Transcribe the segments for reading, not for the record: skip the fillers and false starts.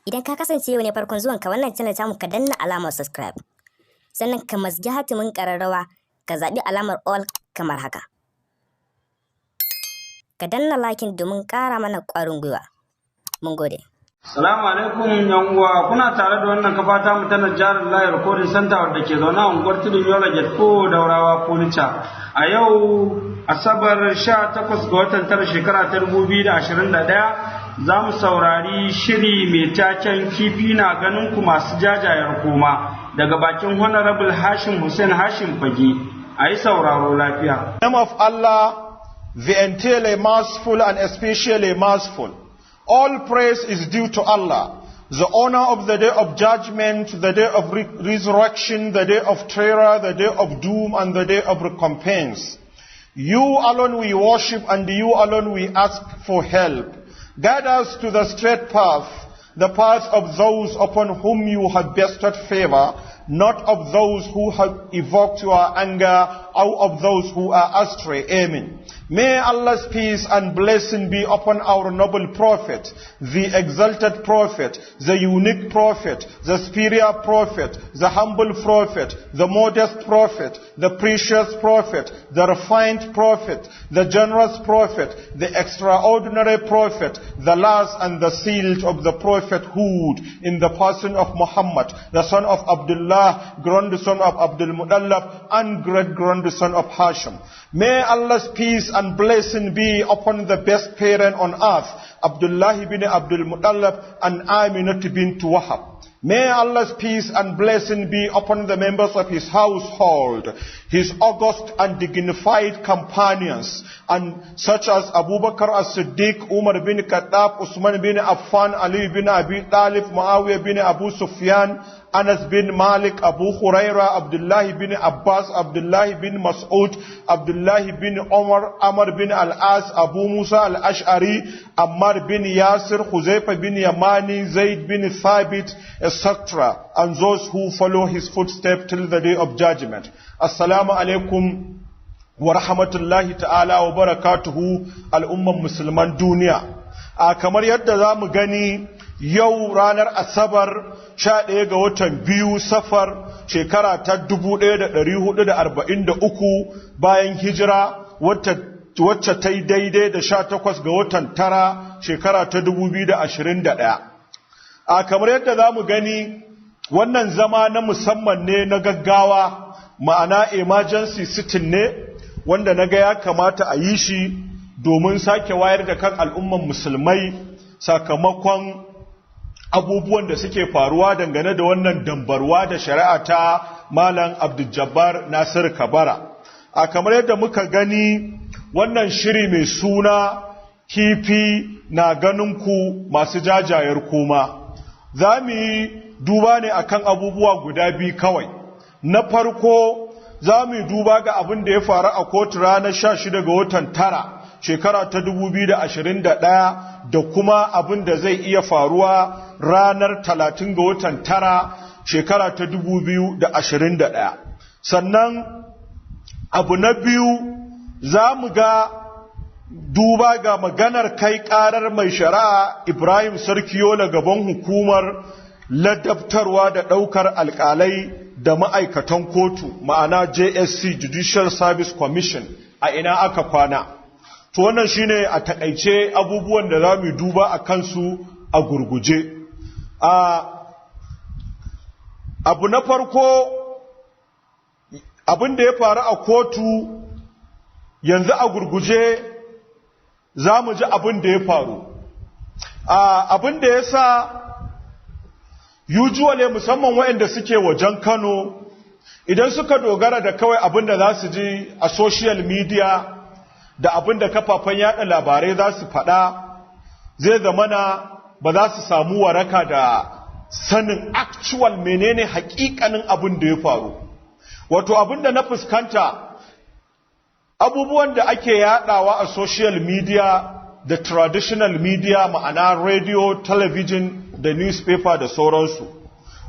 Idan ka kasance yau ne farkon zuwan ka wannan channel tamu, ka danna alamar subscribe. Sannan ka mazgi hatimin ƙararrawa, ka zaɓi alamar all kamar haka. Ka danna liking domin ƙara mana ƙwarin gwiwa. Mun gode. Salamu alaikum yan uwa, kuna tare da wannan kafa ta mu ta Najjar Layi Recording Center wadda ke zaune a unguwar Tudun Yola, Gate 4, Daurawa Furniture. A yau Asabar, 18 ga watan tara, shekara ta 2021, za mu saurari shiri mai taken "Kifi na ganin ku masu jajayar koma" daga bakin Honorable Hashim Hussein Hashim Fage. A yi sauraro lafiya. Name of Allah, the entirely merciful and especially merciful. All praise is due to Allah, the owner of the day of judgment, the day of resurrection, the day of terror, the day of doom, and the day of recompense. You alone we worship and you alone we ask for help. Guide us to the straight path, the path of those upon whom you have bestowed favor, not of those who have evoked your anger or of those who are astray. Amen. May Allah's peace and blessing be upon our noble prophet, the exalted prophet, the unique prophet, the superior prophet, the humble prophet, the modest prophet, the precious prophet, the refined prophet, the generous prophet, the extraordinary prophet, the last and the seal of the prophethood in the person of Muhammad, the son of Abdullah, grandson of Abdul Muttalib, and great grandson of Hashim. May Allah's peace and blessing be upon the best parent on earth, Abdullah bin Abdul Muttalib and Aminat bint Wahab. May Allah's peace and blessing be upon the members of his household, his august and dignified companions, and such as Abu Bakr as-Siddiq, Umar bin Khattab, Usman bin Affan, Ali bin Abi Talib, Muawiyah bin Abu Sufyan, Anas bin Malik, Abu Huraira, Abdullah bin Abbas, Abdullah bin Mas'ud, Abdullah bin Umar, Amr bin Al-As, Abu Musa Al-Ash'ari, Ammar bin Yasir, Huzaifa bin Yamani, Zaid bin Thabit, etc., and those who follow his footsteps till the day of judgment. Assalamu alaikum wa rahmatullahi ta'ala wa barakatuhu, al'umman musulman duniya. A kamar yadda za mu gani, yau ranar Asabar, 11 ga watan biyu, Safar, shekara ta 1443 bayan hijira, wacce ta yi daidai da 18 ga watan tara, shekara ta 2021. A kamar yadda za mu gani, wannan zama na musamman ne na gaggawa, ma'ana emergency sitting ne, wanda na ga ya kamata a yi shi domin sake wayar da kan al'umman musulmai sakamakon abubuwan da suke faruwa dangane da wannan dambarwa da shari'a ta Malam Abdul Nasir Kabara. A kamar yadda muka gani, wannan shiri mai suna "Kifi na ganin ku masu jajayar koma", za mu yi duba ne akan abubuwa guda biyu kawai. Na farko, za mu yi duba ga abin da ya faru a kotu ranar 16 ga watan tara, shekara ta 2021, da kuma abin da zai iya faruwa ranar 30 ga watan tara, shekara ta 2021. Sannan abu na biyu, za mu ga duba ga maganar kai karar mai shari'a Ibrahim Sarkiyola gaban hukumar ladabtarwa da ɗaukar alkalai da ma'aikatan kotu, ma'ana JSC, Judicial Service Commission, a ina aka kwana. To, wannan shine a takaice abubuwan da za mu duba a kansu a gurguje. A abu na farko, abin da ya faru a kotu yanzu, a gurguje za mu ji abin da ya faru. Abin da ya sa usually, musamman waɗanda suke wajen Kano, idan suka dogara da kawai abin da za su ji a social media da abin da kafafen yada labarai za su faɗa, zai zamana ba za su samu waraka da sanin actual menene hakikanin abin da ya faru. Wato abin da na fuskanta, abubuwan da ake yadawa a social media da traditional media, ma'ana radio, television da newspaper da sauransu,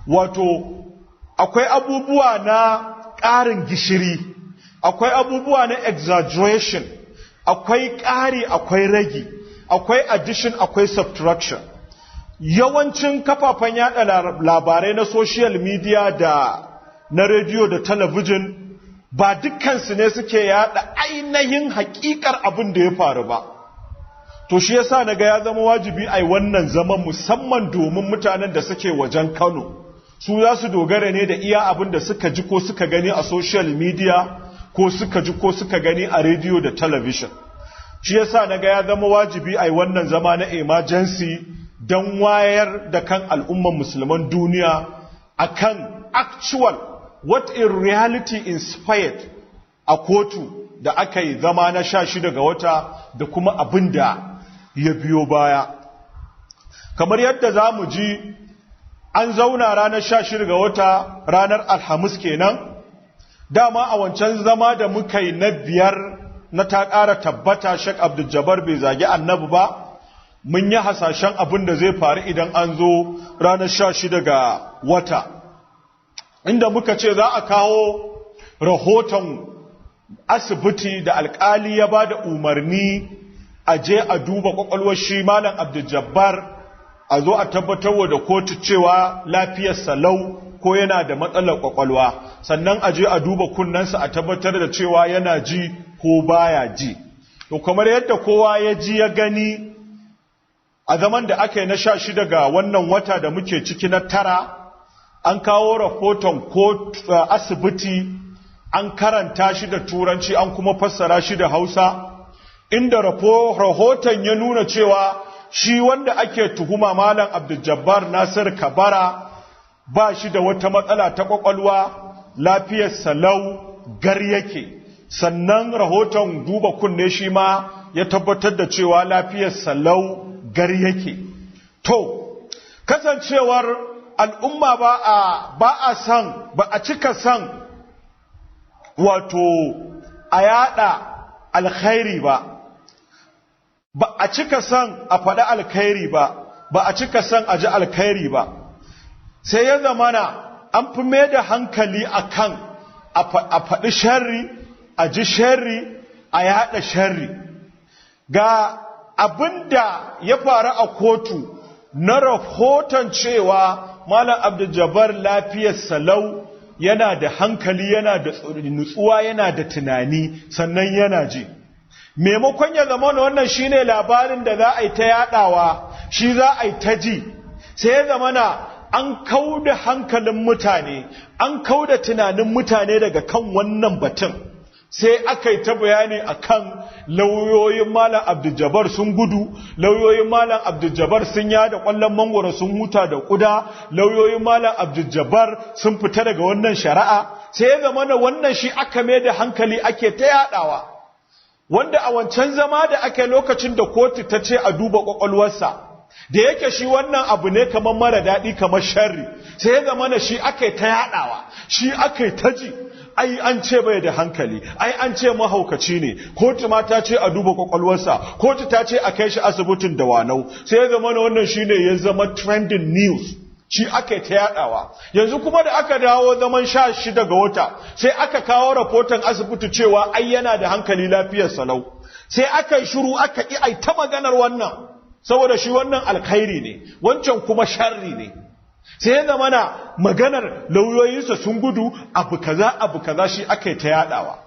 wato akwai abubuwa na ƙarin gishiri, akwai abubuwa na exaggeration, akwai ƙari, akwai ragi, akwai addition, akwai subtraction. Yawancin kafafen yada labarai na social media da na rediyo da talabijin ba dukkansu ne suke yada ainihin hakikar abin da ya faru ba. To shi yasa naga ya zama wajibi ai wannan zaman, musamman domin mutanen da suke wajen Kano, su za su dogara ne da iya abin da suka ji ko suka gani a social media, ko suka ji ko suka gani a rediyo da talabijin. Shi yasa naga ya zama wajibi ai wannan zama na emergency don wayar da kan al'umman musulman duniya akan actual what in reality inspired a kotu da aka yi zama na 16 ga wata da kuma abin da ya biyo baya. Kamar yadda za mu ji, an zauna ranar 16 ga wata, ranar Alhamis kenan. Dama a wancan zama da muka yi na biyar na ta ƙara tabbata Sheikh Abdul bai zagi Annabi ba, mun yi hasashen abin da zai faru idan an zo ranar 16 ga wata, inda muka ce za a kawo rahoton asibiti da alkali ya ba da umarni a je a duba kwakwalwar shi Malam Abdul, a zo a tabbatar da kotu cewa lafiyarsa lau ko yana da matsalar kwakwalwa, sannan a je a duba kunnensa a tabbatar da cewa yana ji ko baya ji. To, kamar yadda kowa ya ji ya gani, a zaman da aka yi na 16 ga wannan wata da muke ciki na tara, an kawo rahoton ko asibiti, an karanta shi da Turanci, an kuma fassara shi da Hausa, inda rahoton ya nuna cewa shi wanda ake tuhuma, Malam Abdul Nasir Kabara, ba shi da wata matsala ta kwakwalwa, lafiyar salau gar yake. Sannan rahoton duba kunne shi ma ya tabbatar da cewa lafiyar salau gar yake. To, kasancewar al'umma ba a san, ba a cika san wato a yada alkhairi ba, ba a cika san a faɗi alkhairi ba, ba a cika san a ji alkhairi ba, sai ya zamana an fi mai da hankali akan a faɗi sharri, a ji sharri, a yada sharri. Ga abin da ya faru a kotu na rahoton cewa Malam Abdul lafiyar salau, yana da hankali, yana da nutsuwa, yana da tunani, sannan yana ji. Maimakon ya zama wannan shine labarin da za a yi ta yadawa, shi za a yi ta ji, sai ya zama na an kauda hankalin mutane, an kauda tunanin mutane daga kan wannan batun, sai aka yi ta bayani akan lauyoyin Malam Abdul sun gudu, lauyoyin Malam Abdul sun yada kwallon mangwaro sun huta da kuda, lauyoyin Malam Abdul sun fita daga wannan shari'a. Sai ya zama na wannan shi aka mai da hankali ake ta yadawa, wanda a wancan zama da aka yi, lokacin da kotu ta ce a duba kwakwalwarsa, da yake shi wannan abu ne kamar mara daɗi, kamar sharri, sai ya zama na shi aka yi ta yadawa, shi aka yi ta ji. Ai an ce bai da hankali, ai an ce mahaukaci ne, kotu ma ta ce a duba kwakwalwarsa, kotu ta ce a kai shi asibitin Dawanau. Sai ya zama na wannan shine ya zama trending news, shi aka yi ta yadawa. Yanzu kuma da aka dawo zaman 16 ga wata, sai aka kawo rahoton asibiti cewa ai yana da hankali, lafiyar salau. Sai aka yi shiru, aka ƙi ai ta maganar wannan, saboda shi wannan alkhairi ne, wancan kuma sharri ne. Sai ya zama na maganar lauyoyinsa sun gudu, abu kaza, abu kaza, shi aka yi ta yadawa.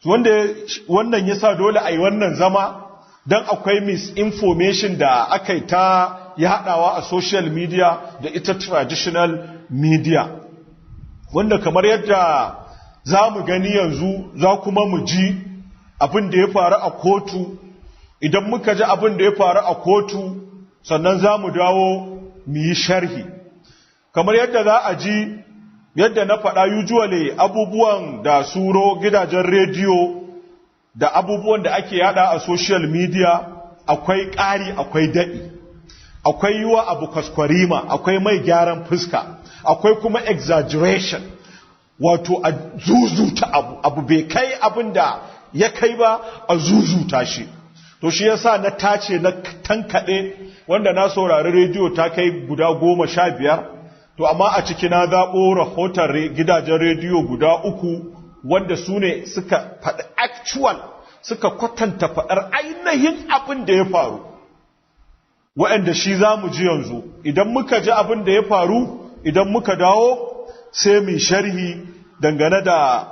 Wanda wannan yasa dole a yi wannan zama, don akwai misinformation da aka yi ta yadawa a social media da ita traditional media, wanda kamar yadda za mu gani yanzu, za kuma mu ji abin da ya faru a kotu. Idan muka ji abin da ya faru a kotu, sannan za mu dawo mu yi sharhi. Kamar yadda za a ji, yadda na faɗa, usually abubuwan da suro gidajen rediyo da abubuwan da ake yada a social media, akwai ƙari, akwai daɗi, akwai yiwa abu kwaskwarima, akwai mai gyaran fuska, akwai kuma exaggeration, wato a zuzuta abu, abu bai kai abin da ya kai ba, a zuzuta shi. To, shi yasa na tace, na tankaɗe, wanda na saurari rediyo ta kai guda 15. To, amma a ciki na zaɓo rahoton gidajen rediyo guda uku, wanda su ne suka faɗi actual, suka kwatanta faɗar ainihin abin da ya faru. Waɗanda shi za mu ji yanzu. Idan muka ji abin da ya faru, idan muka dawo sai mu sharhi dangane da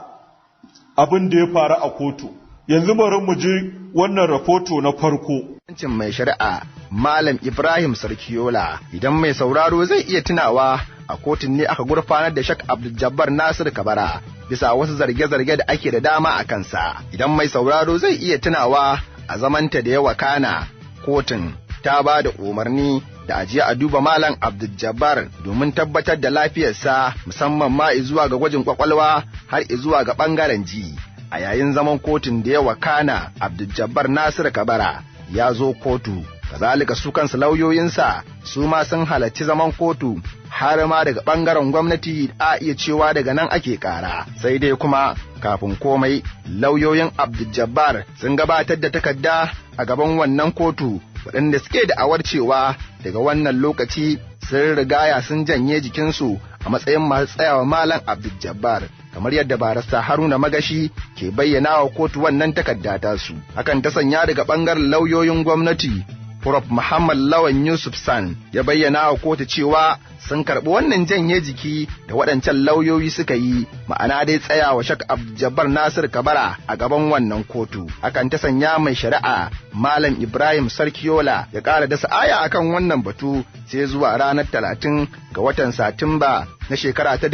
abin da ya faru a kotu. Yanzu bari mu ji wannan rahoto na farko. Yancin mai shari'a Malam Ibrahim Sarkiyola, idan mai sauraro zai iya tunawa, a kotun ne aka gurfanar da Shak Abdul Jabbar Nasir Kabara bisa wasu zarge-zarge da ake da dama a kansa. Idan mai sauraro zai iya tunawa, a zamanta da ya wakana, kotun ta ba da umarni da ajiya a duba Malam Abdul Jabbar domin tabbatar da lafiyarsa, musamman ma zuwa ga gwajin kwakwalwa har zuwa ga bangaren ji. A yayin zaman kotun da ya wakana, Abdul Jabbar Nasir Kabara ya zo kotu, kazalika su kansu lauyoyinsa su ma sun halarci zaman kotu, har ma daga bangaren gwamnati a iya cewa daga nan ake kara. Sai dai kuma kafin komai, lauyoyin Abdul Jabbar sun gabatar da takarda a gaban wannan kotu, waɗanda suke da'awar cewa daga wannan lokaci sun rigaya sun janye jikinsu a matsayin masu tsayawa Malam Abdul Jabbar, kamar yadda barista Haruna Magashi ke bayyana wa kotu wannan takarda tasu. Hakan ta sanya daga bangaren lauyoyin gwamnati, Prof. Muhammad Lawan Yusuf San ya bayyana wa kotu cewa sun karɓi wannan janye jiki da waɗancan lauyoyi suka yi, ma'ana dai tsayawa Shak Abdul Nasir Kabara a gaban wannan kotu. Hakan ta sanya mai shari'a Malam Ibrahim Sarkiyola ya ƙara dasa aya akan wannan batu sai zuwa ranar 30 ga watan Satumba na shekara ta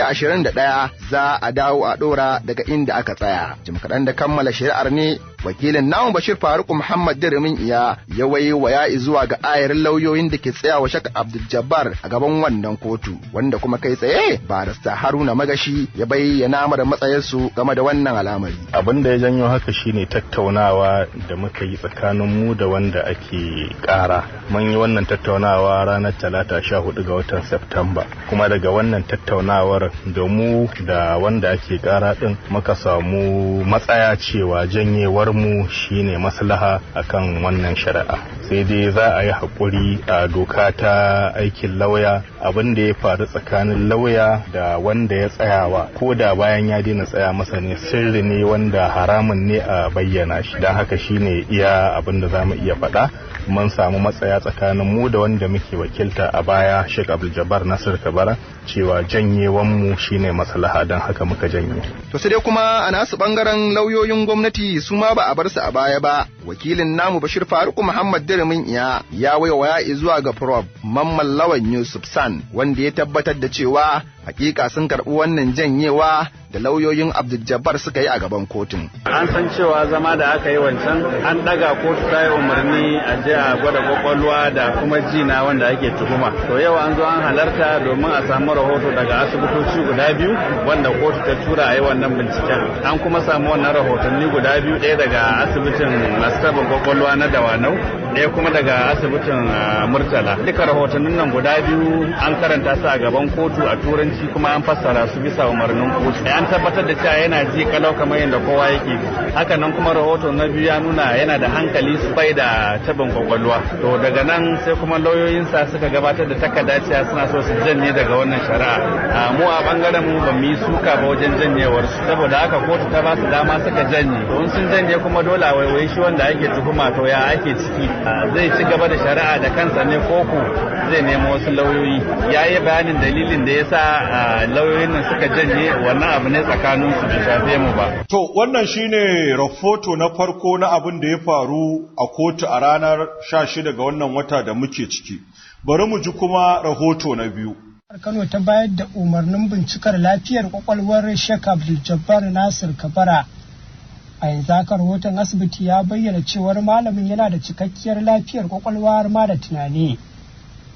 2021 za a dawo a ɗora daga inda aka tsaya. Jim kaɗan da kammala shari'ar ne wakilin namu Bashir Faruk Muhammad Dirimin Iya ya waya zuwa ga ayarin lauyoyin da ke tsayawa Shak Abdul Jabbar a gaban wannan kotu, wanda kuma kai tsaye barista Haruna Magashi ya bayyana mara matsayinsu game da wannan al'amari. Abin da ya janyo haka shine tattaunawa da muka yi tsakanin mu da wanda ake kara. Mun yi wannan tattaunawa ranar Talata 14 ga watan Septemba, kuma daga wannan tattaunawar da mu da wanda ake kara din muka samu matsaya cewa janyewar mu shine maslaha akan wannan shari'a. Sai dai za a yi haƙuri a doka ta aikin lauya, abin da ya faru tsakanin lauya da wanda ya tsayawa ko da bayan ya daina tsaya masa ne, sirri ne wanda haramun ne a bayyana shi. Don haka shine iya abin da za mu iya faɗa. Mun samu matsaya tsakanin mu da wanda muke wakilta a baya, Sheikh Abdul Jabbar Nasir Kabara, cewa janyewan mu shine maslaha, don haka muka janye. To sai dai kuma a nasu bangaren lauyoyin gwamnati su ma ba a bar su a baya ba. Wakilin namu Bashir Faruk Muhammad Dirimin Iya ya waiwaya zuwa ga Prof Mamman Lawan Yusuf San, wanda ya tabbatar da cewa hakika sun karɓi wannan janyewa da lauyoyin Abdul Jabbar suka yi a gaban kotun. An san cewa zama da aka yi wancan an ɗaga, kotu ta yi umarni a je a gwada kwakwalwa da kuma jina wanda ake tuhuma. To yau an zo an halarta domin a samu rahoto daga asibitoci guda biyu wanda kotu ta tura a yi wannan binciken. An kuma samu wannan rahotanni guda biyu, ɗaya daga asibitin masu taɓin kwakwalwa na Dawanau, ɗaya kuma daga asibitin Murtala. Duka rahotannin nan guda biyu an karanta su a gaban kotu a Turanci, kuma an fassara su bisa umarnin kotu. An tabbatar da cewa yana ji kalau kamar yadda kowa yake. Haka nan kuma rahoto na biyu ya nuna yana da hankali, su bai da tabin kwakwalwa. To daga nan sai kuma lauyoyinsa suka gabatar da takarda cewa suna so su janye daga wannan shari'a. Mu a bangaren mu ba mu yi suka ba wajen janyewar su, saboda haka kotu ta ba su dama suka janye. To in sun janye kuma dole a waiwayi shi wanda ake tuhuma, to ya ake ciki, zai ci gaba da shari'a da kansa ne koko zai nemo wasu lauyoyi? Ya yi bayanin dalilin da ya sa lauyoyin nan suka janye, wannan abu ne tsakanin su, bai shafe mu ba. To wannan shine rahoto na farko na abin da ya faru a kotu a ranar 16 ga wannan wata da muke ciki. Bari mu ji kuma rahoto na biyu. Kano ta bayar da umarnin bincikar lafiyar kwakwalwar Sheikh Abdul Jabbar Nasir Kabara. A yanzu haka rahoton asibiti ya bayyana cewar malamin yana da cikakkiyar lafiyar kwakwalwa har ma da tunani.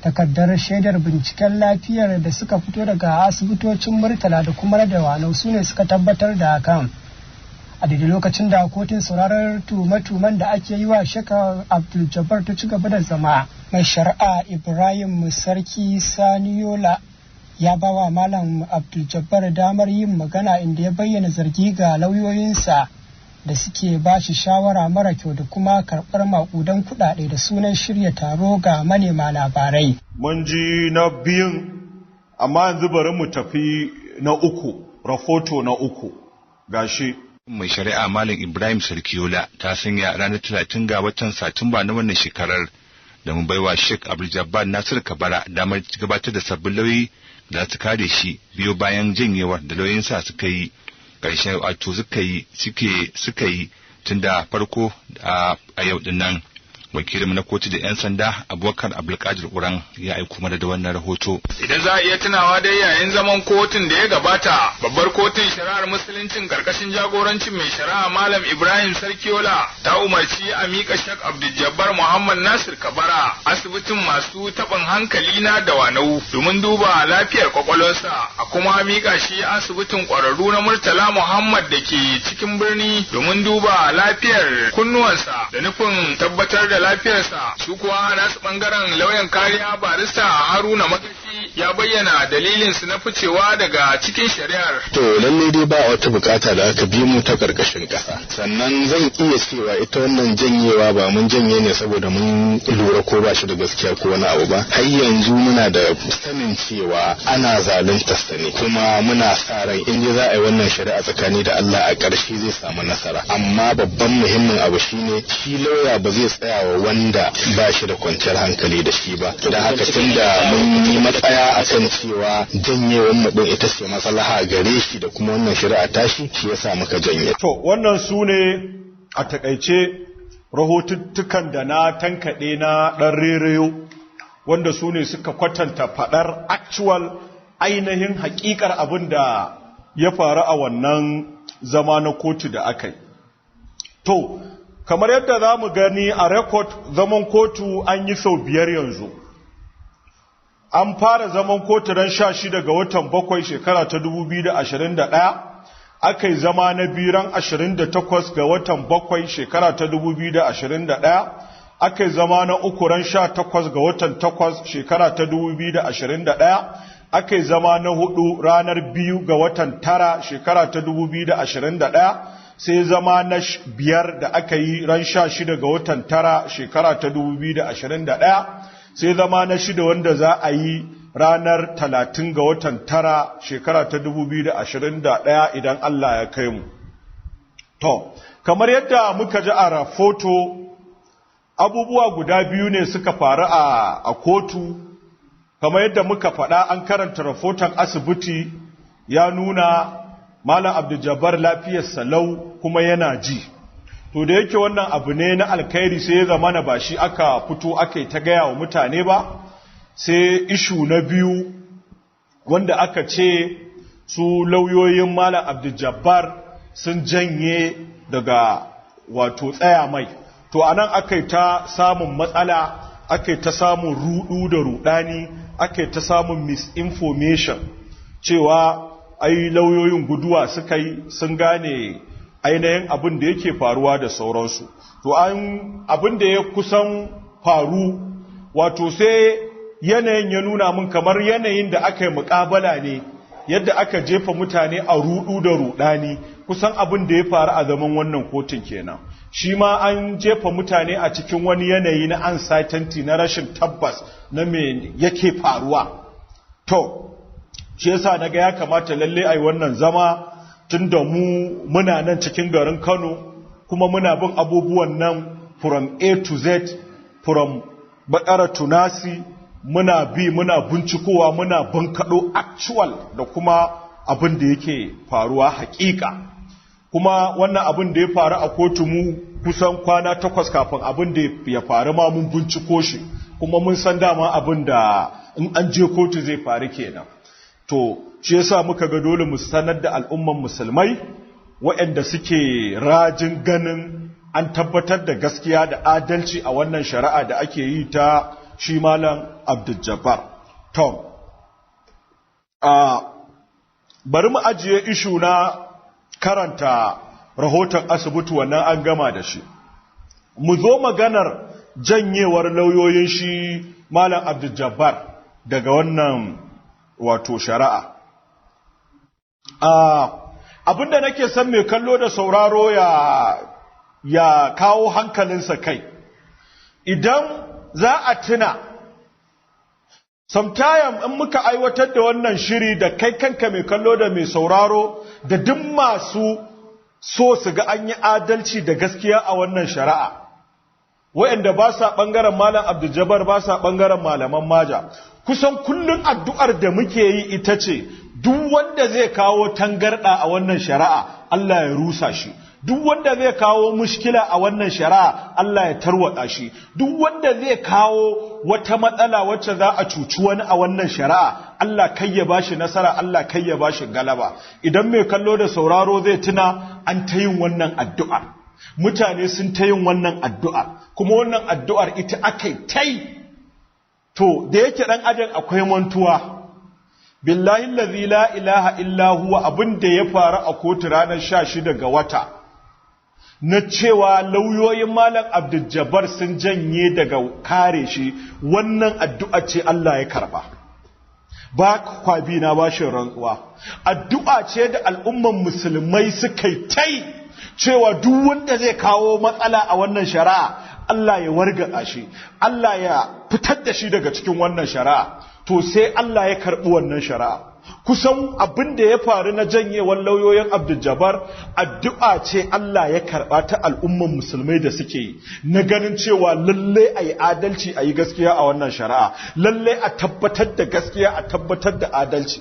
Takardar shaidar binciken lafiyar da suka fito daga asibitocin Murtala da kuma Dawanau su ne suka tabbatar da hakan. A daidai lokacin da kotun sauraron tuhume-tuhumen da ake yi wa Sheikh Abdul Jabbar ta ci gaba da zama, mai shari'a Ibrahim Sarki Saniyola ya ba wa Malam Abdul Jabbar damar yin magana, inda ya bayyana zargi ga lauyoyinsa da suke ba shi shawara mara kyau da kuma karɓar maƙudan kuɗaɗe da sunan shirya taro ga manema labarai. Mun ji na biyun, amma yanzu bari mu tafi na uku, rahoto na uku gashi. Mai shari'a Malam Ibrahim Sarkiyola ta sanya ranar 30 ga watan Satumba na wannan shekarar Domin baiwa Sheikh Abdul Jabbar Nasir Kabara damar gabatar da sabbin lauyoyi da su kare shi, biyo bayan janyewar da lauyoyinsa suka yi ƙarshen, wato suka yi suke suka yi tun da farko a yau din nan. Wakilinmu na kotu da 'yan sanda, Abubakar Abdulkadir Uran, ya aiko mana da wannan rahoto. Idan za a iya tunawa dai, yayin zaman kotun da ya gabata, babbar kotun shari'ar Musuluncin karkashin jagorancin mai shari'a Malam Ibrahim Sarkiola ta umarci a miƙa Shak Abdul Muhammad Nasir Kabara asibitin masu taɓin hankali na Dawanau domin duba lafiyar kwakwalwarsa, a kuma miƙa shi asibitin ƙwararru na Murtala Muhammad da ke cikin birni domin duba lafiyar kunnuwansa da nufin tabbatar da lafiyarsa. Su kuwa nasu bangaren, lauyan kariya Barista Haruna Magashi ya bayyana dalilin su na ficewa daga cikin shari'ar. To, lalle dai ba wata bukata da aka bi mu ta karkashin kasa. Sannan zan iya cewa ita wannan janyewa ba mun janye ne saboda mun lura ko ba shi da gaskiya ko wani abu ba. Har yanzu muna da sanin cewa ana zalunta sa ne, kuma muna sa ran in dai za a yi wannan shari'a tsakani da Allah, a ƙarshe zai samu nasara. Amma babban muhimmin abu shine shi lauya ba zai tsaya wa wanda ba shi da kwanciyar hankali da shi ba. Don haka, tunda mun yi matsaya akan cewa janyewan mu din ita ce maslaha gare shi da kuma wannan shari'a tashi, shi yasa muka janye. To, wannan su ne a takaice rahotuttukan da na tankaɗe na ɗan rereyo, wanda su ne suka kwatanta faɗar actual, ainihin haƙiƙar abin da ya faru a wannan zama na kotu da aka yi. To, kamar yadda za mu gani a record, zaman kotu an yi sau 5 yanzu. An fara zaman kotu ran 16 ga watan 7 shekara ta 2021, aka yi zama na biyu ran 28 ga watan 7 shekara ta 2021, aka yi zama na uku ran 18 ga watan 8 shekara ta 2021, aka yi zama na hudu ranar 2 ga watan 9 shekara ta 2021, sai zama na biyar da aka yi ran 16 ga watan 9 shekara ta 2021, sai zama na shida wanda za a yi ranar 30 ga watan 9 shekara ta 2021 idan Allah ya kai mu. To, kamar yadda muka ji a rahoto, abubuwa guda biyu ne suka faru a kotu. Kamar yadda muka faɗa, an karanta rahoton asibiti, ya nuna Malam Abdul lafiyar salau kuma yana ji. To, da yake wannan abu ne na alkhairi, sai ya zamana ba shi aka fito aka yi ta gaya wa mutane ba. Sai issue na biyu wanda aka ce su lauyoyin Malam Abdul sun janye daga, wato, tsaya mai. To, anan aka yi ta samun matsala, aka yi ta samun rudu da rudani, aka yi ta samun misinformation cewa ai lauyoyin guduwa suka yi, sun gane ainihin abin da yake faruwa da sauransu. To, an abin da ya kusan faru, wato sai yanayin ya nuna mun kamar yanayin da aka yi muƙabala ne, yadda aka jefa mutane a rudu da rudani, kusan abin da ya faru a zaman wannan kotun kenan. Shi ma an jefa mutane a cikin wani yanayi na uncertainty, na rashin tabbas na me yake faruwa. To, shi yasa naga ya kamata lalle ai wannan zama, tun da mu muna nan cikin garin Kano kuma muna bin abubuwan nan from A to Z, from Bakara to Nasi, muna bi, muna bincikowa, muna bankaɗo actual da kuma abin da yake faruwa hakika. Kuma wannan abin da ya faru a kotu, mu kusan kwana 8 kafin abin da ya faru ma mun binciko shi, kuma mun san dama abin da in an je kotu zai faru kenan. To, shi yasa muka ga dole mu sanar da al'umman musulmai waɗanda suke rajin ganin an tabbatar da gaskiya da adalci a wannan shari'a da ake yi ta shi Malam Abdul Jabbar. To, bari mu ajiye issue na karanta rahoton asibiti, wannan an gama da shi. Mu zo maganar janyewar lauyoyin shi Malam Abdul Jabbar daga wannan, wato, shari'a. Abinda nake son mai kallo da sauraro ya kawo hankalinsa kai, idan za a tuna, sometime in muka aiwatar da wannan shiri da kai kanka mai kallo da mai sauraro da duk masu so su ga an yi adalci da gaskiya a wannan shari'a. Waɗanda ba sa ɓangaren Malam Abdul ba sa ɓangaren malaman maja. Kusan kullum addu'ar da muke yi ita ce, duk wanda zai kawo tangarɗa a wannan shari'a, Allah ya rusa shi. Duk wanda zai kawo mushkila a wannan shari'a, Allah ya tarwatsa shi. Duk wanda zai kawo wata matsala wacce za a cuci wani a wannan shari'a, Allah kai ya bashi nasara, Allah kai ya bashi galaba. Idan mai kallo da sauraro zai tuna, an ta yin wannan addu'ar. Mutane sun ta yin wannan addu'ar, kuma wannan addu'ar ita aka ta yi. To, da yake ɗan adam akwai mantuwa, billahi lazi la ilaha illa huwa, abin da ya faru a kotu ranar 16 ga wata, na cewa lauyoyin Malam Abdul sun janye daga kare shi, wannan addu'a ce Allah ya karba. Ba kwabi na bashin rantsuwa. Addu'a ce da al'umman musulmai suka yi tai cewa duk wanda zai kawo matsala a wannan shari'a, Allah ya wargaza shi, Allah ya fitar da shi daga cikin wannan shari'a. To sai Allah ya karɓi wannan shari'a. Kusan abin da ya faru na janyewar lauyoyin Abdul addu'a ce Allah ya karɓa ta al'umman musulmai da suke yi, na ganin cewa lalle a yi adalci, a yi gaskiya a wannan shari'a, lalle a tabbatar da gaskiya, a tabbatar da adalci.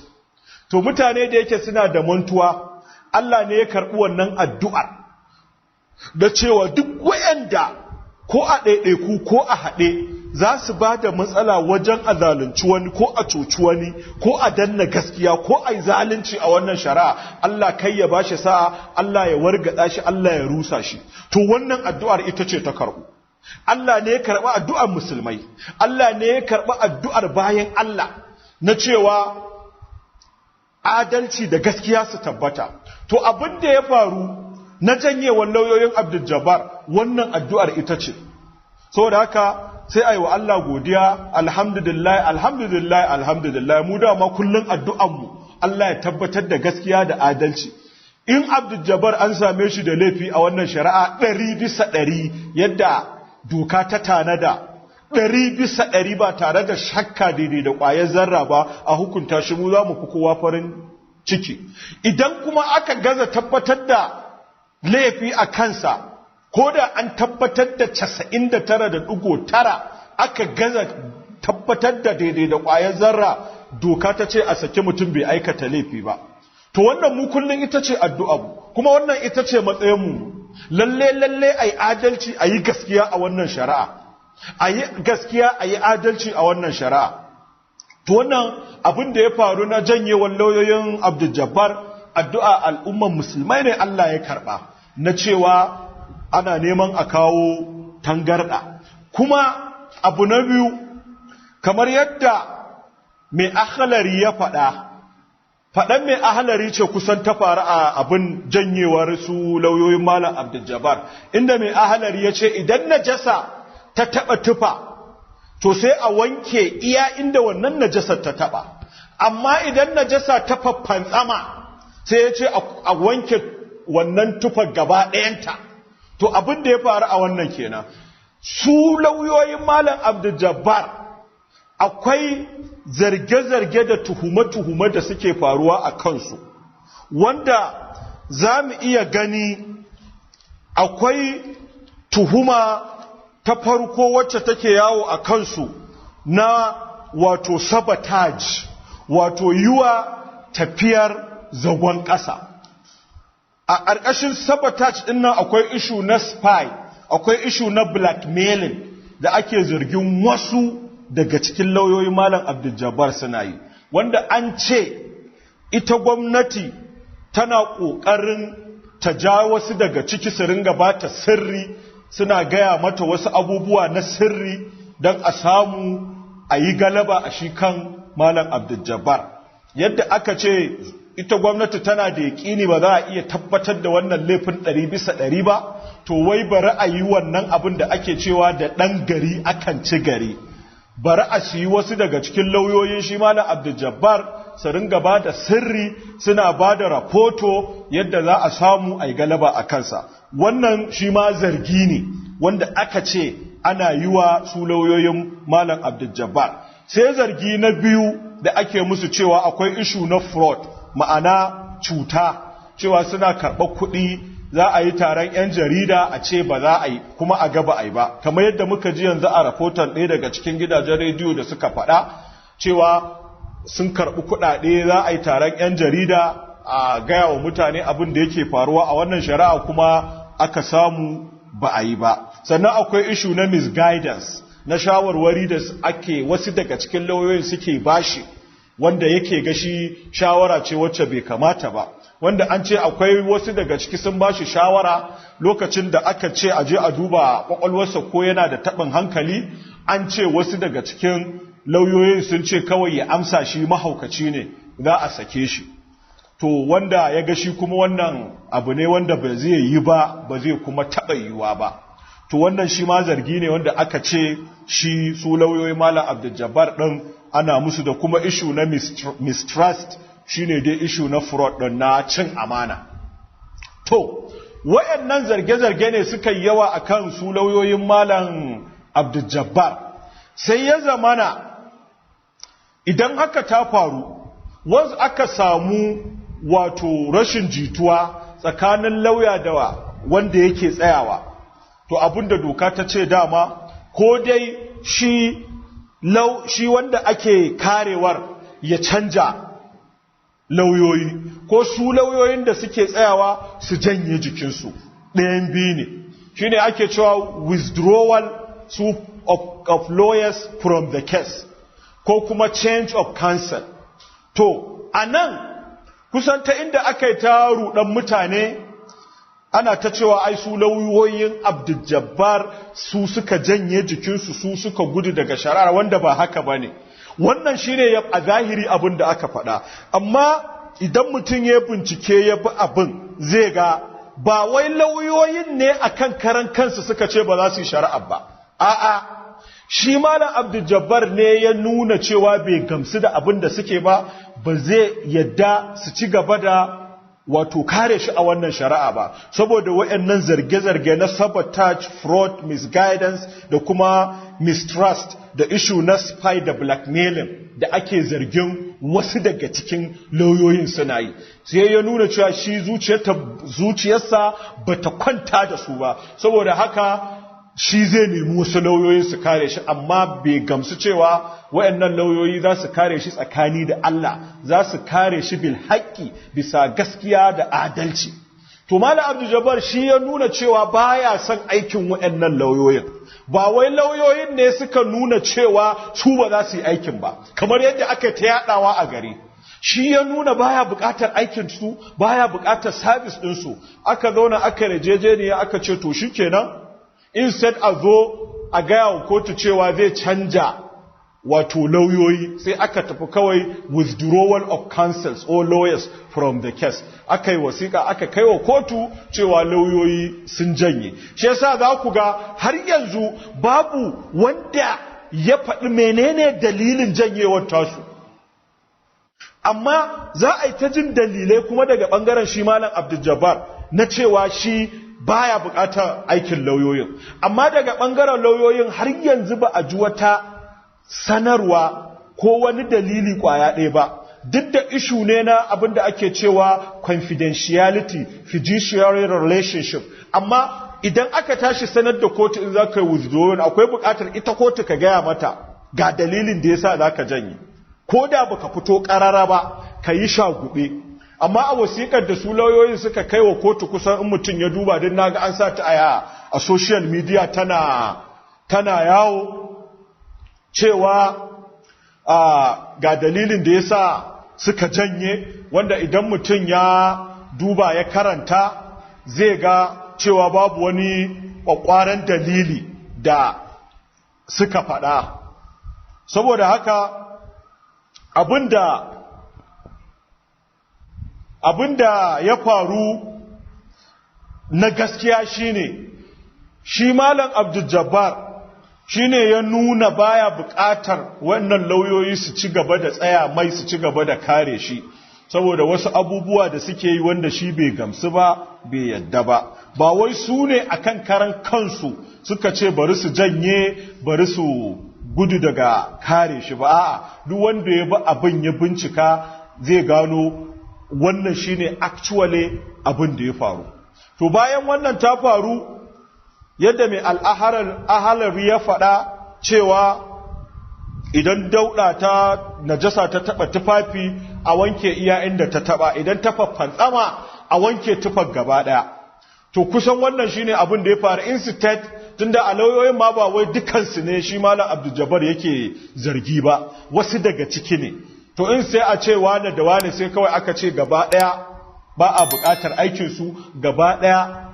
To mutane da yake suna da mantuwa, Allah ne ya karɓi wannan addu'ar da cewa duk wayanda ko a ɗaiɗaiku ko a haɗe za su ba da matsala wajen a zalunci wani ko a cuci wani ko a danna gaskiya ko a yi zalunci a wannan shari'a, Allah kai ya bashi sa'a, Allah ya wargaɗa shi, Allah ya rusa shi. To wannan addu'ar ita ce ta karɓu. Allah ne ya karɓi addu'ar musulmai, Allah ne ya karɓi addu'ar bayan Allah na cewa adalci da gaskiya su tabbata. To abin da ya faru na janyewar lauyoyin Abdul wannan addu'ar ita ce. Saboda haka sai a yi wa Allah godiya, alhamdulillah, alhamdulillah, alhamdulillah. Mu dama kullum addu'anmu Allah ya tabbatar da gaskiya da adalci. In Abdul an same shi da laifi a wannan shari'a 100% yadda doka ta tanada, 100% ba tare da shakka daidai da ƙwayar zarra ba, a hukunta shi, mu za mu fi kowa farin ciki. Idan kuma aka gaza tabbatar da laifi a kansa, ko da an tabbatar da 99.9, aka gaza tabbatar da daidai da ƙwayar zarra, doka ta ce a saki mutum bai aikata laifi ba. To wannan mu kullum ita ce addu'a, kuma wannan ita ce matsayinmu. Lalle lalle a yi adalci, a yi gaskiya a wannan shari'a, a yi gaskiya, a yi adalci a wannan shari'a. To wannan abin da ya faru na janyewar lauyoyin Abdul addu'a al'umman musulmai ne Allah ya karɓa, na cewa ana neman a kawo tangarɗa. Kuma abu na biyu, kamar yadda mai akhlari ya faɗa, faɗan mai ahalari ce kusan ta faru a abin janyewar su lauyoyin Malam Abdul inda mai ahalari ya ce idan najasa ta taɓa tufa, to sai a wanke iya inda wannan najasar ta taɓa, amma idan najasa ta faffantsama, sai ya ce a wanke wannan tufa gaba ɗayanta. To abin da ya faru a wannan kenan. Su lauyoyin Malam Abdul akwai zarge-zarge da tuhume-tuhume da suke faruwa a kansu, wanda za mu iya gani akwai tuhuma ta farko wacce take yawo a kansu na wato sabotage, wato yiwa tafiyar zagon ƙasa. A ƙarƙashin sabotage ɗin nan akwai issue na spy, akwai issue na blackmailing da ake zargin wasu daga cikin lauyoyin Malam Abdul suna yi, wanda an ce ita gwamnati tana ƙoƙarin ta ja wasu daga ciki su ringa ba ta sirri, suna gaya mata wasu abubuwa na sirri don a samu a yi galaba a shi kan Malam Abdul Yadda aka ce ita gwamnati tana da yaƙini ba za a iya tabbatar da wannan laifin 100% ba, to wai bari a yi wannan abin da ake cewa da ɗan gari akan ci gari, bari a siyi wasu daga cikin lauyoyin shi Malam Abdul su ringa ba da sirri, suna ba da rahoto yadda za a samu a yi galaba a kansa. Wannan shi ma zargi ne wanda aka ce ana yi wa su lauyoyin Malam Abdul Sai zargi na biyu da ake musu cewa akwai issue na fraud, ma'ana cuta, cewa suna karɓar kuɗi Za a yi taron 'yan jarida, a ce ba za a yi, kuma a gaba a yi ba, kamar yadda muka ji yanzu a rahoton ɗaya daga cikin gidajen rediyo da suka faɗa cewa sun karɓi kuɗaɗe, za a yi taron 'yan jarida a gaya wa mutane abin da yake faruwa a wannan shari'a, kuma aka samu ba a yi ba. Sannan akwai issue na misguidance, na shawarwari da ake wasu daga cikin lauyoyin suke bashi, wanda yake gashi shawara ce wacce bai kamata ba, wanda an ce akwai wasu daga ciki sun bashi shawara lokacin da aka ce a je a duba kwakwalwarsa ko yana da taɓin hankali. An ce wasu daga cikin lauyoyin sun ce kawai ya amsa shi mahaukaci ne, za a sake shi. To, wanda ya ga shi kuma wannan abu ne wanda ba zai yi ba, ba zai kuma taɓa yiwuwa ba. To, wannan shi ma zargi ne wanda aka ce shi su lauyoyi Malam Abdul ɗin ana musu, da kuma issue na mistrust, shine dai issue na fraud ɗin, na cin amana. To, wayannan zarge-zarge ne suka yi yawa akan su lauyoyin Malam Abdul, sai ya zamana idan haka ta faru, wasu aka samu wato rashin jituwa tsakanin lauya da wanda yake tsayawa, to abinda doka ta ce dama, ko dai shi wanda ake karewar ya canja lauyoyi, ko su lauyoyin da suke tsayawa su janye jikinsu, ɗayan biyu ne. Shine ake cewa withdrawal su of lawyers from the case, ko kuma change of counsel. To, a nan kusan ta inda aka yi ta ruɗan mutane, ana ta cewa ai su lauyoyin Abdul su suka janye jikinsu, su suka gudu daga shari'ar, wanda ba haka ba ne. Wannan shine a zahiri abin da aka faɗa, amma idan mutum ya bincike ya bi abin, zai ga ba wai lauyoyin ne akan karan kansu suka ce ba za su yi shari'ar ba. A'a, shi Malam Abdul Jabbar ne ya nuna cewa bai gamsu da abin da suke ba, ba zai yadda su ci gaba da wato kare shi a wannan shari'a ba, saboda wayannan zarge-zarge na sabotage, fraud, misguidance da kuma mistrust, da issue na spy da blackmailing da ake zargin wasu daga cikin lauyoyin suna yi. Sai ya nuna cewa shi zuciyarsa bata kwanta da su ba, saboda haka shi zai nemi wasu lauyoyin su kare shi, amma bai gamsu cewa wayannan lauyoyi za su kare shi tsakani da Allah, za su kare shi bil haƙƙi, bisa gaskiya da adalci. To, Malam Abdul Jabbar shi ya nuna cewa baya son aikin wayannan lauyoyin, ba wai lauyoyin ne suka nuna cewa su ba za su yi aikin ba kamar yadda aka ta yadawa a gari. Shi ya nuna baya bukatar aikin su, baya bukatar service din su. Aka zauna, aka yarjejeniya, aka ce to shikenan, instead a zo a gaya wa kotu cewa zai canja wato lauyoyi, sai aka tafi kawai withdrawal of counsels or lawyers from the case. Aka yi wasiƙa, aka kai wa kotu cewa lauyoyi sun janye. Shi yasa za ku ga har yanzu babu wanda ya faɗi menene dalilin janyewar tasu, amma za a yi ta jin dalilai kuma daga ɓangaren shi Malam Abdul na cewa shi baya buƙatar aikin lauyoyin. Amma daga ɓangaren lauyoyin har yanzu ba a ji wata sanarwa ko wani dalili kwaya ɗaya ba, duk da issue ne na abin da ake cewa confidentiality, fiduciary relationship. Amma idan aka tashi sanar da kotu in za ka yi withdrawing, akwai buƙatar ita kotu ka gaya mata ga dalilin da yasa za ka janye, ko da baka fito ƙarara ba, ka yi shagube. Amma a wasiƙar da su lauyoyin suka kai wa kotu, kusan in mutum ya duba, don naga an sa ta a social media tana yawo, cewa ga dalilin da ya sa suka janye, wanda idan mutum ya duba ya karanta, zai ga cewa babu wani ƙwaƙwaran dalili da suka faɗa. Saboda haka abinda ya faru na gaskiya shine shi Malam Abdul Jabbar shine ya nuna baya buƙatar wannan lauyoyi su ci gaba da tsaya mai, su ci gaba da kare shi, saboda wasu abubuwa da suke yi wanda shi bai gamsu ba, bai yadda ba. Ba wai su ne akan karan kansu suka ce bari su janye, bari su gudu daga kare shi ba. A'a, duk wanda ya bi abin ya bincika zai gano wannan shine actually abin da ya faru. To bayan wannan ta faru, yadda mai al'ahalar ya faɗa cewa idan dauɗa ta najasa ta taɓa tufafi, a wanke iya inda ta taɓa, idan ta fantsama, a wanke tufar gaba ɗaya. To kusan wannan shine abin da ya faru. Instead, tunda a lauyoyin ma ba wai dukansu ne shi Malam Abdul yake zargi ba, wasu daga ciki ne. To in sai a ce wane da wane, sai kawai aka ce gaba ɗaya ba a buƙatar aikinsu gaba ɗaya.